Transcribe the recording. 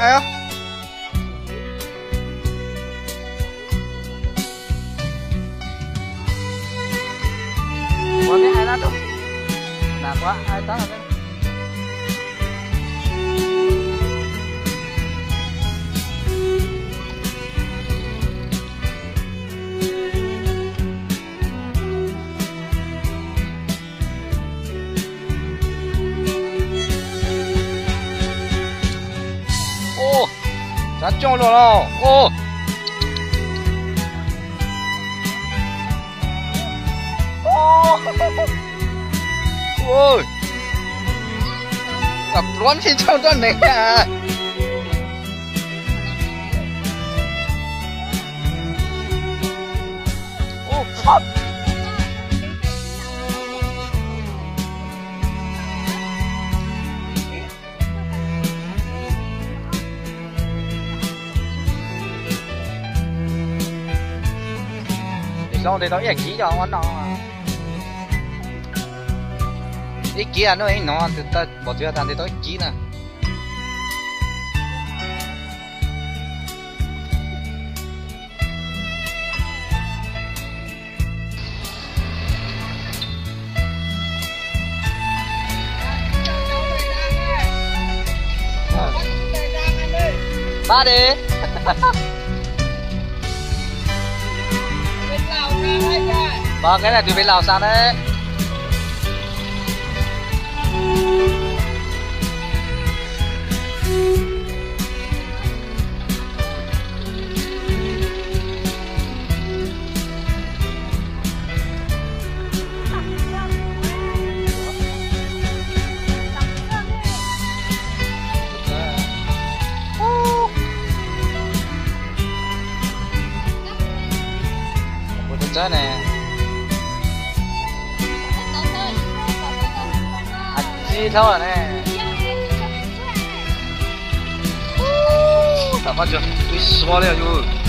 Ub, sab coj luaj los ub. Ub, pluav ntxhi tshauj roj neeg. Ib zaug ntes tau ib kib cov ua no. Ib kib no ib no, pom txwv tas ntes tau ib kib na. Pab di. Pab, keb na tus peb laus xav na. Kuv tus txawb ne. Txib thaub ne. Tam pab tsuas ib suab li yus.